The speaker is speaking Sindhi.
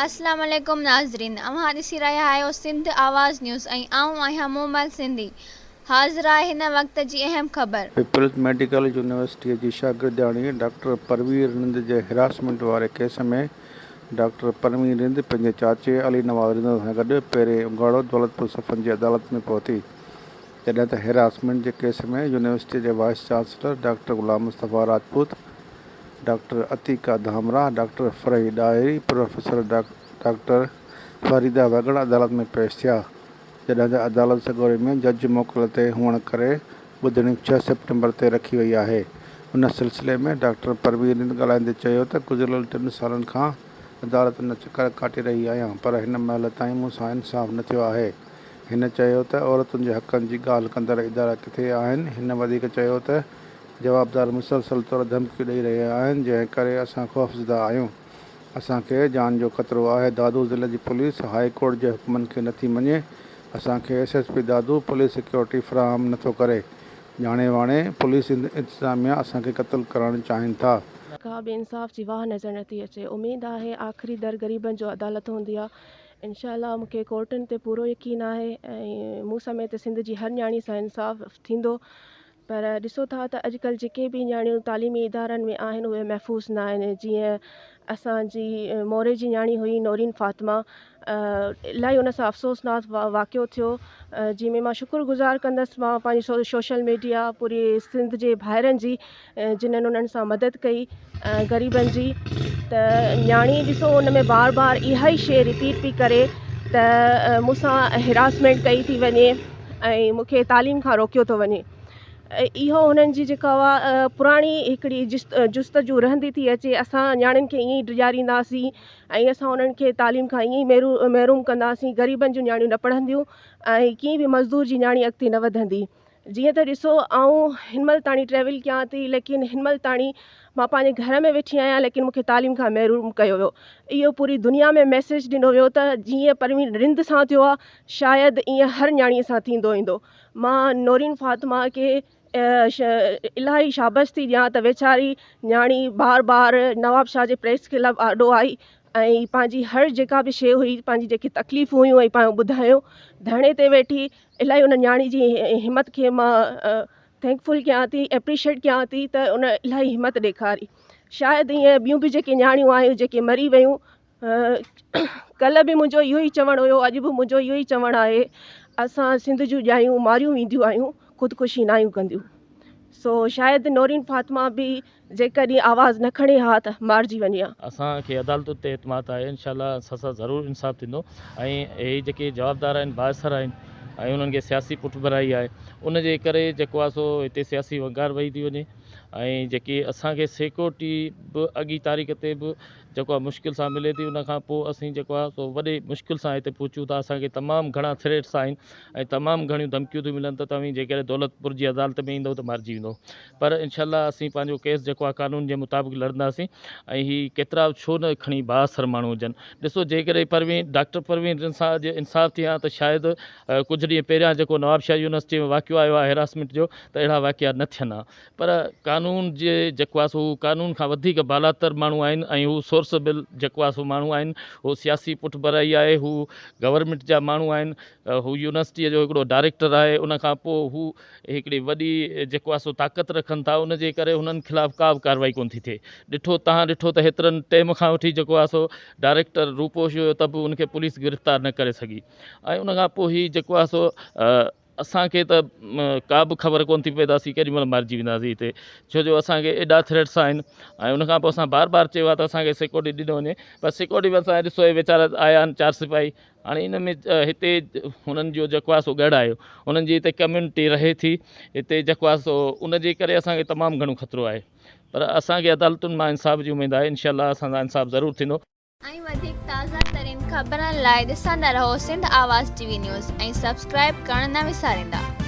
اسلام عليڪم ناظرين اوهان ڏسي رهيا آهيو سنڌ آواز نيوز ۽ آئون آهيان مومل سنڌي حاضر آهي هن وقت جي اهم خبر. پيپلز ميڊيڪل يونيورسٽيء جي شاگردياڻي ڊاڪٽر پروين رند جي هراسمينٽ واري ڪيس ۾ ڊاڪٽر پروين رند پنهنجي چاچي علي نواز رند سان گڏ پهرين اگهاڙو دولتپور صفن جي عدالت ۾ پهتي جڏهن ته هراسمينٽ جي ڪيس ۾ يونيورسٽيء جي vice chancellor doctor Ghulam Mustafa Rajput, doctor Atiqa Dhamrah, doctor Farhi Dahri, professor doctor Farida Wagan عدالت ۾ پيش ٿيا، جڏهن ته عدالت سڳوري ۾ جج موڪل تي هئڻ ڪري ٻڌڻي ڇهه سيپٽمبر تي رکي وئي آهي. ان سلسلي ۾ ڊاڪٽر پروين رند ڳالهائيندي چيو ته گذريل ٽن سالن کان عدالتن جا چڪر ڪاٽي رهي آهيان پر هن مهل تائين مون سان انصاف نه ٿيو آهي. هن چيو ته عورتن جي حقن جي ڳالهه ڪندڙ ادارا ڪٿي آهن؟ هن وڌيڪ چيو ته جوابدار مسلسل طور ڌمڪيون ڏئي رهيا آهن جنهن ڪري اسان خوفزده آهيون اسان کي جان جو خطرو آهي دادو ضلعي جي پوليس هاء ڪورٽ جي حڪمن کي نٿي مڃي اسان کي S S P Dadu police security فراهم نٿو ڪري ڄاڻي واڻي پوليس انتظاميا اسان کي قتل ڪرڻ چاهين ٿا. ڪا به انصاف جي واهه نظر نٿي اچي اميد آهي آخري در غريبن جو عدالت هوندي آ انشاء الله مونکي ڪورٽن تي پورو يقين آهي ۽ مون سميت سنڌ جي هر نياڻي سان انصاف ٿيندو پر ڏسو ٿا ته اڄڪلهه جيڪي به نياڻيون تعليمي ادارن ۾ آهن اهي محفوظ نه آهن جيئن اسان جي موري جي نياڻي هئي نورين فاطمه الاهي ان سان افسوسناڪ واقعو ٿيو جنهن ۾ مان شڪر گذار ڪندس مان پنهنجي سوشل ميڊيا پوري سنڌ جي ڀائرن جي جنن انهن سان مدد ڪئي غريبن جي ته نياڻي ڏسو ان ۾ بار بار اها ئي شيء رپيٽ پئي ڪري ته مون سان هراسمينٽ ڪئي ٿي وڃي ۽ مون کي تعليم کان روڪيو ٿو وڃي اهو هنن جي جيڪا اها پراڻي هڪڙي جستجو رهندي ٿي اچي اسان نياڻين کي ائين ئي ڊيڄارينداسين ۽ اسان انهن کي تعليم کان ائين ئي محروم ڪنداسين غريبن جون نياڻيون نه پڙهنديون ۽ ڪنهن به مزدور جي نياڻي اڳتي نه وڌندي جيئن ته ڏسو آئون هن مهل تاڻي ٽريول ڪيان ٿي ليڪن هن مهل تاڻي مان پنهنجي گهر ۾ ويٺي آهيان ليڪن مونکي تعليم کان محروم ڪيو ويو اهو پوري دنيا ۾ ميسيج ڏنو ويو ته جيئن پروين رند سان ٿيو آهي شايد ائين هر نياڻي سان ٿيندو ايندو مان نورين فاطمه کي الاهي شابش ٿي ڏيان ته ويچاري نياڻي بار بار نوابشاهه جي پريس ڪلب آڏو آئي ۽ پنهنجي هر جيڪا به شيء هئي پنهنجي جيڪي تڪليفون هيون ۽ پنهنجو ٻڌايو ڌرڻي تي ويٺي الاهي ان نياڻي جي همت کي مان ٿينڪ فل ڪيان ٿي ايپريشيٽ ڪيان ٿي ته ان الاهي همت ڏيکاري شايد ائين ٻيون به جيڪي نياڻيون آهيون جيڪي مري ويون ڪلهه به منهنجو اهو ئي چوڻ هيو اڄ به منهنجو اهو ئي چوڻ آهي اسان سنڌ جون ڄايون ماريون وينديون آهيون خودڪشي ناهيون ڪنديون سو شايد نورين فاطمه به جيڪڏهن آواز نه کڻي ها ته مارجي وڃي ها. اسان کي عدالتن تي اعتماد آهي انشاء الله اسان سان ضرور انصاف ٿيندو ۽ هي جيڪي جوابدار آهن بااثر آهن ۽ انهن کي سياسي پٺڀرائي آهي ان جي ڪري جيڪو آهي سو هتي سياسي ونگار وهي ٿي وڃي ۽ جيڪي اسان کي سيڪورٽي به اڳي تاريخ تي به جيڪو آهي مشڪل سان ملي ٿي ان کان پوء اسين جيڪو آهي سو وڏي مشڪل سان هتي پهچون ٿا اسان کي تمام گهڻا ٿريٽس آهن ۽ تمام گهڻيون ڌمڪيون ٿيون ملن ته توهين جيڪڏهن دولتپور جي عدالت ۾ ايندو ته مارجي ويندو پر انشاء الله اسين پنهنجو ڪيس جيڪو آهي قانون جي مطابق لڙنداسين ۽ هي ڪيترا به ڇو نه کڻي بااثر ماڻهو هجن ڏسو جيڪڏهن پروين ڊاڪٽر پروين رند سان اڄ انصاف ٿئي ها ته شايد ڪجهه ڏينهن پهريان جيڪو نوابشاهه يونيورسٽي ۾ واقعو آيو آهي هراسمينٽ جو ته اهڙا واقعا نه ٿين ها پر قانون جي جيڪو آهي سو هو قانون کان وڌيڪ بالاتر ماڻهو آهن ۽ هو سورسبل جيڪو آهي سو ماڻهو آهن هو سياسي پٺڀرائي آهي هو گورنمينٽ جا ماڻهو آهن هو يونيورسٽيء جو هڪڙو ڊائريڪٽر آهي ان کان پوء هو هڪڙي وڏي جيڪو آهي سو طاقت رکن ٿا ان جي ڪري هنن خلاف ڪا به ڪارروائي ڪونه ٿي ٿئي ڏٺو تهان ڏٺو ته هيترن ٽيم کان وٺي جيڪو آهي سو ڊائريڪٽر روپوش هيو ته به ان کي پوليس گرفتار نه ڪري سگهي ۽ ان کان پوء هي جيڪو آهي سو اسان کي ته ڪا به خبر ڪونه ٿي پئي ته اسين ڪيڏي مهل مارجي وينداسين هتي ڇو جو اسان کي ايڏا ٿريٽس آهن ۽ ان کان پوء اسان بار بار چيو آهي ته اسان کي سيڪورٽي ڏنو وڃي پر سيڪورٽي به اسان ڏسو هي ويچارا آيا آهن چار سپاهي هاڻي ان ۾ هتي هنن جو جيڪو آهي سو ڳڙهه آهي هنن جي هتي ڪميونٽي رهي ٿي هتي جيڪو آهي سو ان جي ڪري اسان کي تمام گهڻو خطرو آهي پر اسان کي عدالتن مان انصاف جي اميد آهي انشاء الله اسان سان انصاف ضرور ٿيندو. ۽ وڌيڪ تازه ترين خبرن لاء ڏسندا رهو Sindh Awaz T V news ۽ subscribe ڪرڻ نه وساريندا.